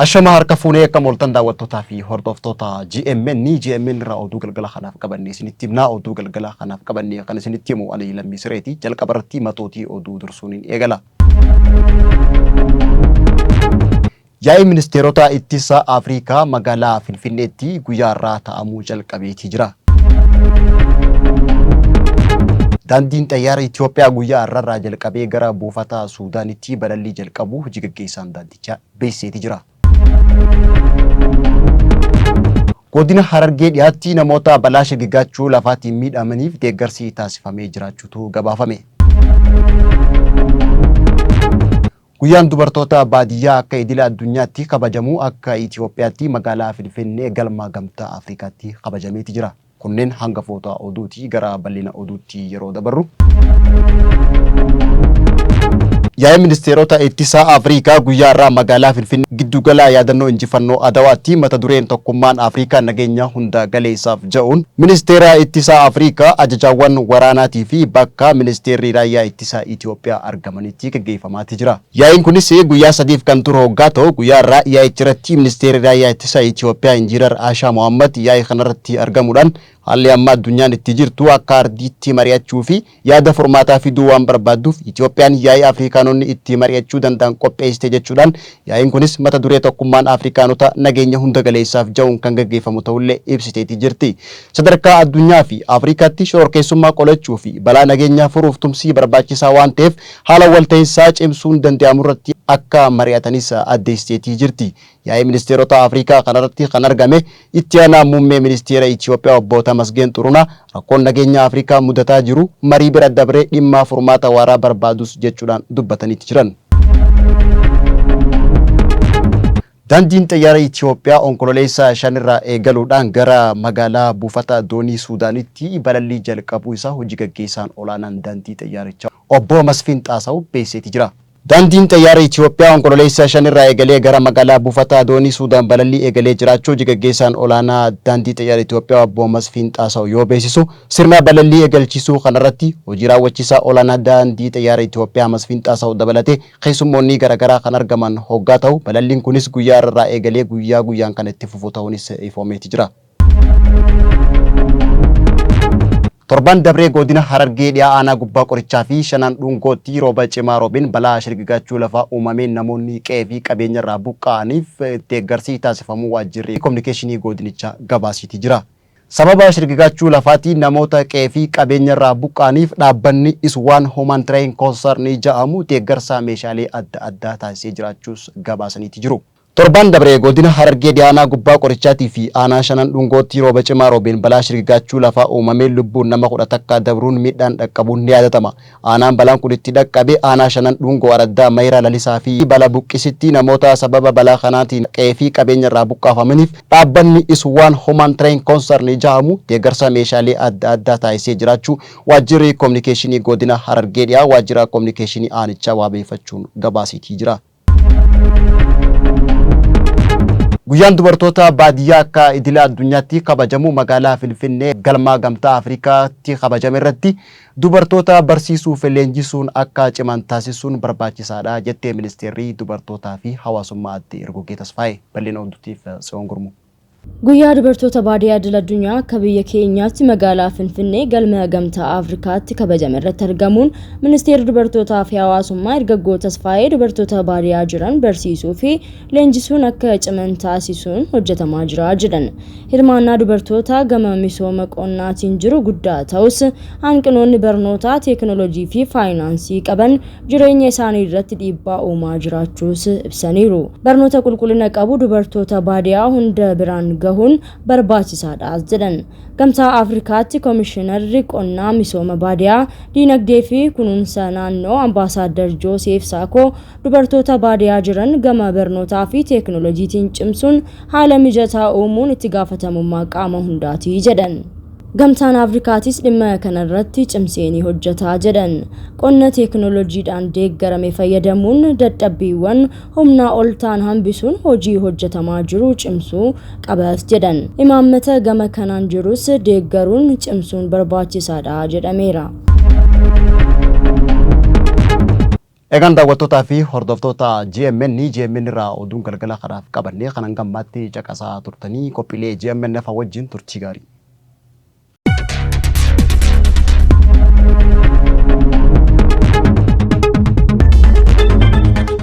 Ashama harka fuunee akkam ooltan daawwattootaa fi hordoftoota GMN GMN irraa oduu galgala kanaaf qabannee isinitti himna. Oduu galgala kanaaf qabannee kan isinitti himu ani Lammii Sireeti. Jalqaba irratti matootii oduu dursuun hin eegala. Yaa'ii ministeerota ittisa Afrikaa magaalaa Finfinneetti guyyaa har'aa taa'amuu jalqabeetii jira. Daandiin xayyaara Itoophiyaa guyyaa har'arraa jalqabee gara buufata Suudaanitti balallii jalqabuu hojii gaggeessaan daandichaa beeksiseeti jira. Godina Harargee Dhiyaatti namoota balaa shigiggaachuu lafaatiin miidhamaniif deeggarsi taasifamee jiraachuutu gabaafame. Guyyaan dubartoota baadiyyaa akka idila addunyaatti kabajamu akka Itiyoophiyaatti magaalaa Finfinnee galma Gamtaa Afrikaatti kabajameeti jira. Kunneen hangafoota oduuti. Gara bal'ina oduutti yeroo dabarru. Yaa'ii Ministeerota Ittisaa Afrikaa guyyaa har'aa magaalaa Finfinnee giddugala yaadannoo injifannoo Adawaatti mata dureen tokkummaan Afrikaa nageenya hunda galeessaaf ja'uun Ministeera Ittisaa Afrikaa, ajajaawwan waraanaatii fi bakka Ministeerri Raayyaa Ittisaa Itiyoophiyaa argamanitti gaggeeffamaati jira. Yaa'iin kunis guyyaa sadiif kan turu hoggaa ta'u, guyyaa har'aa yaa'icharatti Ministeerri Raayyaa Ittisaa Itiyoophiyaa Injiinar Aashaa Mohaammad yaa'ii kanarratti argamuudhaan haalli amma addunyaan itti jirtu akka ardiitti mari'achuu fi yaada furmaataa fiduu waan barbaadduuf Itiyoophiyaan yaa'ii Afrikaanonni itti mari'achuu danda'an qopheessite jechuudhaan yaa'iin kunis mata duree tokkummaan Afrikaanota nageenya hunda galeessaaf ja'uun kan gaggeeffamu ta'ullee ibsiteeti jirti. Sadarkaa addunyaa fi Afrikaatti shororkeessummaa qolachuu fi balaa nageenyaa furuuf tumsii barbaachisaa waan ta'eef haala walta'iinsaa cimsuun danda'amurratti akka mari'atanis addeessiteetii jirti. Yaa'ii Ministeerota Afrikaa kanarratti kan argame Itti Aanaa Muummee Ministeera Itiyoophiyaa Obbo Tamasgeen Xurunaa rakkoon nageenyaa Afrikaa mudataa jiru marii bira dabree dhimmaa furmaata waaraa barbaadus jechuudhaan dubbataniiti jiran. Daandiin Xayyaara Itiyoophiyaa Onkololeessa 5 irraa eegaluudhaan gara magaalaa buufata doonii Suudaanitti balallii jalqabuu isaa hojii gaggeessaan olaanaan daandii xayyaarichaa Obbo Masfin Xaasaw beeksiseeti jira. Daandiin Xayyaara Itiyoophiyaa Onkololeessa 5 irraa eegalee gara magaalaa buufata doonii Suudaan balallii eegalee jiraachuu hojii gaggeessaan olaanaa Daandii Xayyaara Itiyoophiyaa Obbo Masfin Xaasaw yoo beeksisu, sirna balallii eegalchiisuu kanarratti hojii raawwachiisaa olaanaa Daandii Xayyaara Itiyoophiyaa Masfin Xaasaw dabalatee keessummoonnii garaagaraa kan argaman hoggaa ta'u, balalliin kunis guyyaa har'arraa eegalee guyyaa guyyaan kan itti fufu ta'uunis ifoomeeti jira. Torban dabree Godina Harargee Dhiyaa Aanaa Gubbaa Qorichaa fi Shanan Dhungootti rooba cimaa roobeen balaa shirgigaachuu lafaa uumameen namoonni qe'ee fi qabeenya irraa buqqa'aniif deeggarsi taasifamuu Waajjirri Kominikeeshinii Godinichaa gabaasiiti jira. Sababa shirgigaachuu lafaatiin namoota qe'ee fi qabeenya irraa buqqa'aniif dhaabbanni Iswaan Humanitarian Concern ja'amu deeggarsa meeshaalee adda addaa taasisee jiraachuus gabaasaniiti jiru. Torban dabre Godina Harargee Dhihaa Aanaa Gubbaa Qorichaatii fi Aanaa Shanan Dhungootti rooba cimaa roobeen balaa shirgigaachuu lafaa uumameen lubbuun nama 11 dabruun miidhaan dhaqqabuun ni yaadatama. Aanaan balaan kun itti dhaqqabe Aanaa Shanan Dhungoo Araddaa Mayiraa Lalisaa fi Bala Buqqisitti namoota sababa balaa kanaatiin qe'ee fi qabeenya irraa buqqaafamaniif dhaabbanni Iswaan Humanitarian Concern ja'amu deeggarsa meeshaalee adda addaa taasisee jiraachuu Waajjirri Kominikeeshinii Godina Harargee Dhihaa Waajjira Kominikeeshinii Aanichaa waabeeffachuun gabaaseetii jira. Guyyaan dubartoota baadiyyaa akka idila addunyaatti kabajamu magaalaa Finfinnee galma Gamtaa Afrikaatti kabajame irratti dubartoota barsiisuu fi leenjisuun akka ciman taasisuun barbaachisaadha jette ministeerri dubartootaa fi hawaasummaa aadde Ergoggee Tasfaayee. Bal'ina oduutiif Tsiyoon Gurmuu. Guyyaa Dubartoota Baadiyyaa Idil Addunyaa akka biyya keenyaatti magaalaa Finfinnee galma Gamtaa Afrikaatti kabajame irratti argamuun Ministeerri Dubartootaa fi Hawaasummaa Ergaggoo Tasfaayee dubartoota baadiyaa jiran barsiisuu fi leenjisuun akka ciman taasisuun hojjetamaa jira jedhan. Hirmaannaa dubartootaa gama misooma qonnaatiin jiru guddaa ta'us hanqinoonni barnootaa, teeknooloojii fi faayinaansii qaban jireenya isaanii irratti dhiibbaa uumaa jiraachuus ibsaniiru. Barnoota qulqullina qabu dubartoota baadiyaa hunda biraan gahuun barbaachisaadhaas jedhan. Gamtaa Afrikaatti Komishinarri Qonnaa, Misooma Baadiyaa, Diinagdee fi Kunuunsa Naannoo Ambaasaaddar Jooseef Saakoo dubartoota baadiyaa jiran gama barnootaa fi teeknooloojiitiin cimsuun haala mijataa uumuun itti gaafatamummaa qaama hundaati jedhan. Gamtaan Afrikaatis dhimma kanarratti cimsee ni hojjeta jedhan. Qonna teeknooloojiidhaan deeggarame fayyadamuun dadhabbiiwwan humnaa ol ta'an hambisuun hojii hojjetamaa jiru cimsuu qabas jedhan. Imaammata gama kanaan jirus deeggaruun cimsuun barbaachisaadha jedhameera. Egaan daawwattootaa fi hordoftoota GMN, GMN irraa oduun galgala kanaaf qabannee kanan gammaatti caqasaa turtanii, qophiilee GMN fa wajjin turtii gaarii.